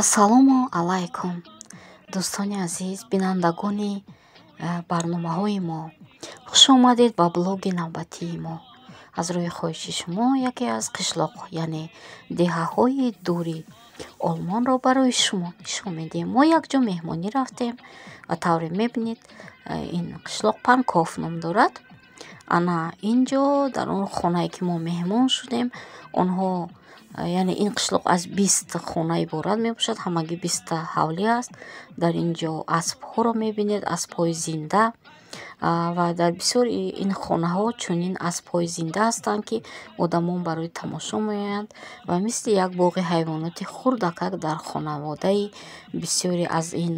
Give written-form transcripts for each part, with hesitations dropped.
Ассалому алайкум, дӯстони азиз, бинандагони барномаҳои мо. Хуш омадед ба блоги навбатии мо. Аз рӯи хоҳиши шумо яке аз қишлоқ, яъне деҳаҳои дури Олмонро барои шумо нишон медиҳем. Мо якҷо меҳмонӣ рафтем ва тавре мебинед, ин қишлоқ Панков ном дорад. Ана ин ҷо, дар он хонае, ки мо меҳмон шудем, онҳо, яъне ин қишлоқ аз 20 хона иборат мебошад, ҳамагӣ 20-та ҳавлӣ аст. Дар ин ҷо аспҳоро мебинед, аспҳои зинда, ва дар бисёри ин хонаҳо чунин аспҳои зинда ҳастанд, ки одамон барои тамошо меоянд ва мисли як боғи ҳайвоноти хурдакак дар хонаводаи бисёре аз ин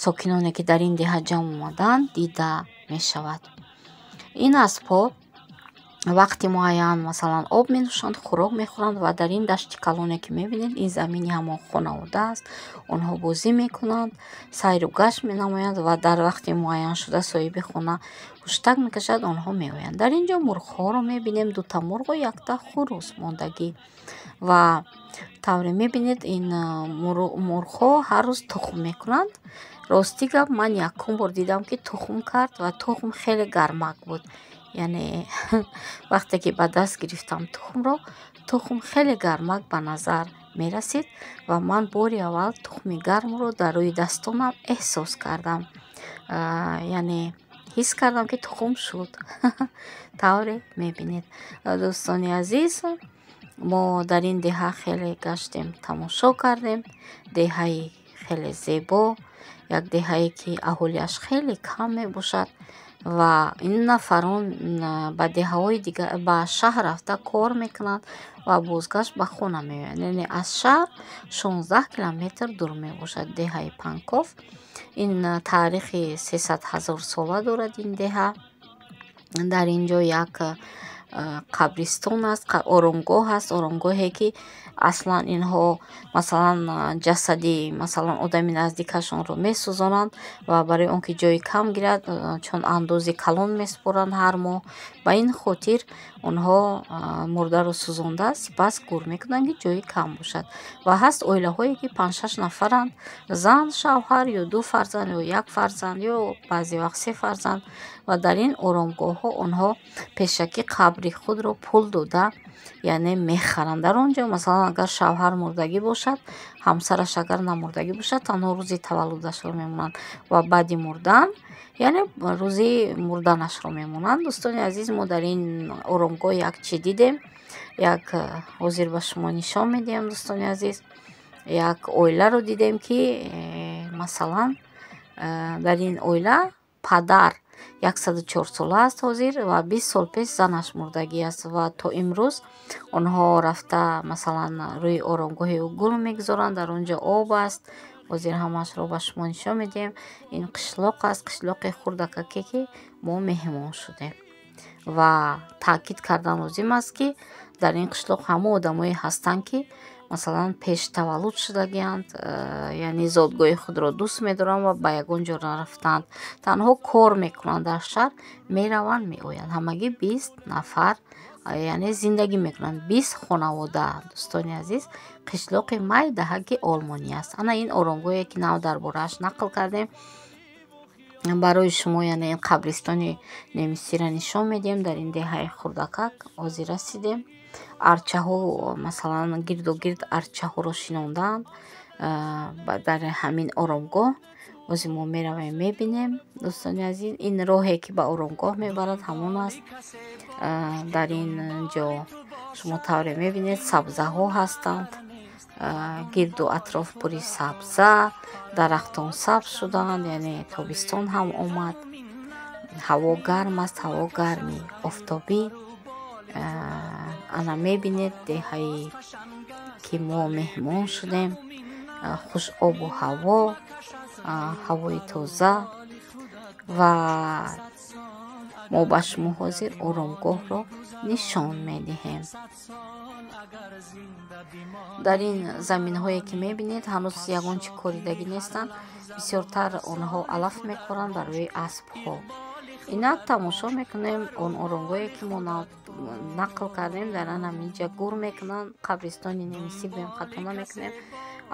сокиноне, ки дар ин деҳа ҷамъ омадаанд, дида мешавад. Ин аспҳо вақти муайян, масалан, об менӯшанд, хӯрок мехӯранд ва дар ин дашти калоне, ки мебинед, ин замини ҳамон хонавода аст. Онҳо бозӣ мекунанд, сайру гашт менамоянд ва дар вақти муайяншуда соҳиби хона ҳуштак мекашад, онҳо меоянд. Дар ин ҷо мурғҳоро мебинем, дута мурғу якта хурӯс мондагӣ. Ва тавре мебинед, ин мурғҳо ҳар рӯз тухм мекунанд. Рости гап, ман якум бор дидам, ки тухм кард ва тухм хеле гармак буд. Яъне вақте ки ба даст гирифтам тухмро, тухм хеле гармак ба назар мерасид ва ман бори аввал тухми гармро дар рӯи дастонам эҳсос кардам, яъне ҳис кардам, ки тухм шуд. Тавре мебинед, дӯстони азиз, мо дар ин деҳа хеле гаштем, тамошо кардем. Деҳаи хеле зебо, як деҳае, ки аҳолиаш хеле кам мебошад ва ин нафарон ба деҳаҳои дигар, ба шаҳр рафта кор мекунанд ва бозгашт ба хона меоянд. Яъне аз шаҳр 16 километр дур мебошад деҳаи Панков. Ин таърихи 300 000 сола дорад ин деҳа. Дар ин ҷо як қабристон аст, оромгоҳ аст, оромгоҳе, ки аслан инҳо, масалан, ҷасади, масалан, одами наздикашонро месӯзонанд ва барои он ки ҷои кам гирад, чун андози калон месупоранд ҳар моҳ, ба ин хотир онҳо мурдаро сӯзонда, сипас гур мекунанд, ки ҷои кам бошад. Ва ҳаст оилаҳое, ки панҷ-шаш нафаранд: зан, шавҳар ё ду фарзанд ё як фарзанд ё баъзе вақт се фарзанд. Ва дар ин оромгоҳҳо онҳо пешакӣ қабри худро пул дода, яъне мехаранд. Дар он ҷо, масалан, агар шавҳар мурдагӣ бошад, ҳамсараш агар намурдагӣ бошад, танҳо рӯзи таваллудашро мемонанд ва баъди мурдан, яъне рӯзи мурданашро мемонанд. Дӯстони азиз, мо дар ин оромгоҳ як чӣ дидем, як ҳозир ба шумо нишон медиҳам. Дӯстони азиз, як оиларо дидем, ки масалан, дар ин оила падар 104 сола аст ҳозир ва 20 сол пеш занаш мурдагӣ аст ва то имрӯз онҳо рафта, масалан, рӯи оромгоҳи ӯ гул мегузоранд. Дар он ҷо об аст. Ҳозир ҳамаашро ба шумо нишон медиҳем. Ин қишлоқ аст, қишлоқи хурдакаке, ки мо меҳмон шудем. Ва таъкид кардан лозим аст, ки дар ин қишлоқ ҳамон одамое ҳастанд, ки, масалан, пештаваллуд шудагианд, яъне зодгоҳи худро дӯст медоранд ва ба ягон ҷо нарафтаанд, танҳо кор мекунанд, дар шаҳр мераванд, меоянд. Ҳамагӣ 20 нафар, яъне зиндагӣ мекунанд, 20 хонавода. Дӯстони азиз, қишлоқи майдаҳаки олмонӣ аст. Ана ин оромгоҳе, ки нав дар борааш нақл кардем барои шумо, яъне ин қабристони немисиро нишон медиҳем. Дар ин деҳаи хурдакак ҳозир расидем. Арчаҳо, масалан, гирду гирд арчаҳоро шинондаанд дар ҳамин оромгоҳ. Ҳозир мо меравем, мебинем. Дӯстони азиз, ин роҳе, ки ба оромгоҳ мебарад, ҳамон аст. Дар ин ҷо шумо тавре мебинед, сабзаҳо ҳастанд, гирду атроф пури сабза, дарахтон сабз шудаанд, яъне тобистон ҳам омад, ҳаво гарм аст, ҳаво гарми офтобӣ. Ана мебинед деҳае, ки мо меҳмон шудем, хуш обу ҳаво, ҳавои тоза. Ва мо ба шумо ҳозир оромгоҳро нишон медиҳем. Дар ин заминҳое, ки мебинед, ҳанӯз ягон чӣ коридагӣ нестанд. Бисёртар онҳо алаф мекоранд барои аспҳо. Инак тамошо мекунем он оромгоҳе, ки мо нақл кардем. Дар ан ҳаминҷа гур мекунанд, қабристони немисӣ гӯем, хато намекунем.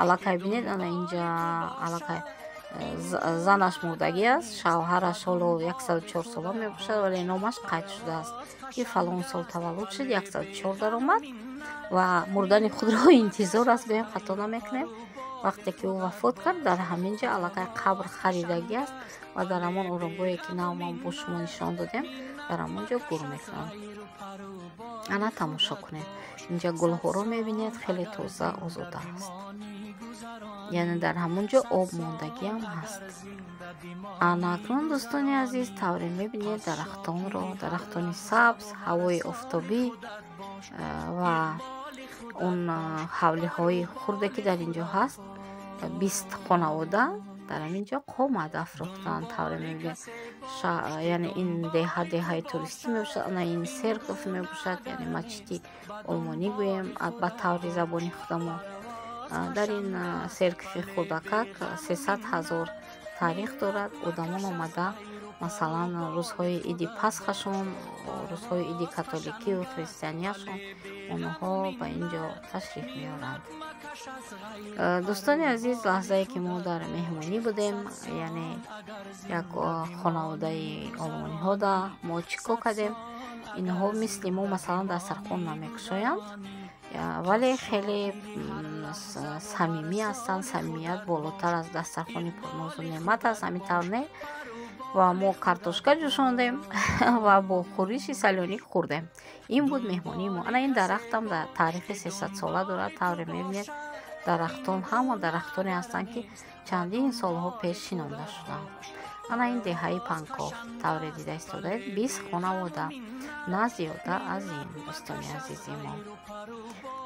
Аллакай бинед, ана инҷа аллакай занаш мурдагӣ аст, шавҳараш ҳоло 104 сола мебошад, вале номаш қайд шудааст, ки фалон сол таваллуд шуд, 104 даромад ва мурдани худро интизор аст, гӯем хато намекунем. Вақте ки ӯ вафот кард, дар ҳамин ҷо аллакай қабр харидагӣ аст ва дар ҳамон оромгоҳе, ки нав ман бо шумо нишон додем, дар ҳамон ҷо гур мекунанд. Ана тамошо кунед, инҷа гулҳоро мебинед, хеле тоза, озода аст, яъне дар ҳамон ҷо об мондагиам ҳаст. Ана акнун, дӯстони азиз, тавре мебинед дарахтонро, дарахтони сабз, ҳавои офтобӣ ва он ҳавлиҳои хурде, ки дар ин ҷо ҳаст, 20 хонавода дар ҳамин ҷо қомат афрохтанд. Тавре мебинед, яъне ин деҳа деҳаи туристӣ мебошад. Ана ин церковь мебошад, яъне мачити олмонӣ гӯем ба таври забони худамо. Дар ин церковь и хурдакак 300 000 таърих дорад. Одамон омада, масалан, рӯзҳои иди Пасхашон, рӯзҳои иди католикию христианияшон онҳо ба ин ҷо ташриф меоранд. Дӯстони азиз, лаҳзае ки мо дар меҳмонӣ будем, яъне як хонаводаи олмониҳо, да мо чӣ кор кардем? Инҳо мисли мо, масалан, дастархон намекушоянд, вале хеле самимӣ ҳастанд. Самимият болотар аз дастархони пурнозу неъмат аст, ҳамин тавр не? Ва мо картошка ҷӯшондем ва бо хӯриши соленик хӯрдем. Ин буд меҳмонии мо. Ана ин дарахтам таърихи 300-сола дорад. Тавре мебинед, дарахтон ҳама дарахтоне ҳастанд, ки чандин солҳо пеш шинонда шуданд. Ана ин деҳаи Панков, тавре дида истодаед, 20 хонавода, на зиёда аз ин. Дӯстони азизи мо,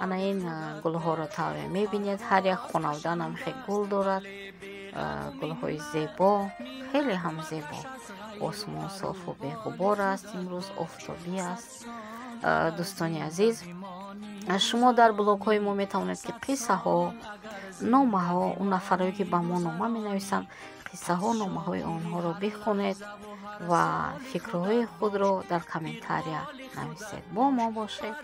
ана ин гулҳоро тавре мебинед, ҳар як хонавода намхе гул дорад, гулҳои зебо, хеле ҳам зебо. Осмон софу беғубор аст, имрӯз офтобӣ аст. Дӯстони азиз, шумо дар блогҳои мо метавонед, ки қиссаҳо, номаҳо, он нафарое, ки ба мо нома менависанд, қиссаҳо, номаҳои онҳоро бихонед ва фикрҳои худро дар комментария нависед. Бо мо бошед.